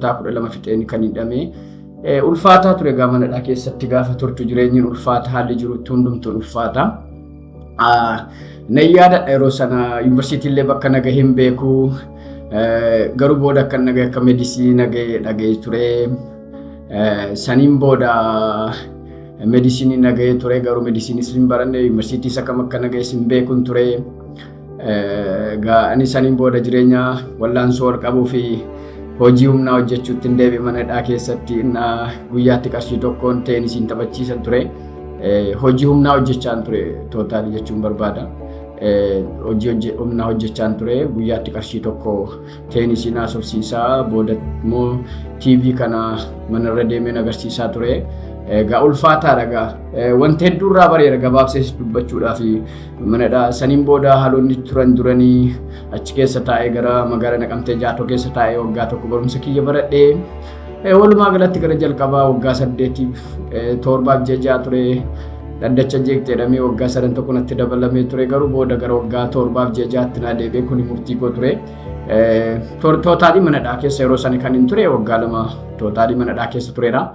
Kutaa 12 fixeen kan hidhame. Ulfaataa ture egaa manadhaa keessatti gaafa turtu jireenyiin ulfaata, haalli jirutti hundumtuun ulfaata. Nan yaadadha, yeroo sana yuunivarsiitii illee bakka nagahe hin beeku. Garuu booda akka nagahe, akka medicine nagahe dhaga'ee ture. Saniin booda medicine nagahee ture, garuu medicineis hin baranne, yuunivarsiitiis akkam akka nagahes hin beekun ture. Ani saniin booda jireenya wallaansoo wal qabuu fi hojii humnaa hojjechuutti hin deebi'e. Mana keessatti guyyaatti qarshii 1n teenisiin taphachiisan ture. Hojii humnaa hojjechaan ture totally jechuun barbaada. Hojii humnaa hojjechaan ture, guyyaatti qarshii 1 teenisiin haasofsiisaa, booda immoo TV kana manarra deemeen agarsiisaa ture. Egaa ulfaataadha egaa. Wanti hedduu irraa bareera gabaabsees dubbachuudhaaf manadha. Saniin booda haalonni turan duranii achi keessa taa'ee gara magaalaa Naqamtee Jaatoo keessa taa'ee waggaa 1 barumsa kiyya baradhee, walumaa galatti gara jalqabaa waggaa 8f 7f ji'a 6 ture. Dhaddacha jeeqxee jedhamee waggaa sadan tokko natti dabalamee ture, garuu booda gara waggaa 7f ji'a 6tti naa deebi'ee, kuni murtii koo ture. Totally manadhaa keessa yeroo sani kan hin ture waggaa 2 totally manadhaa keessa tureera.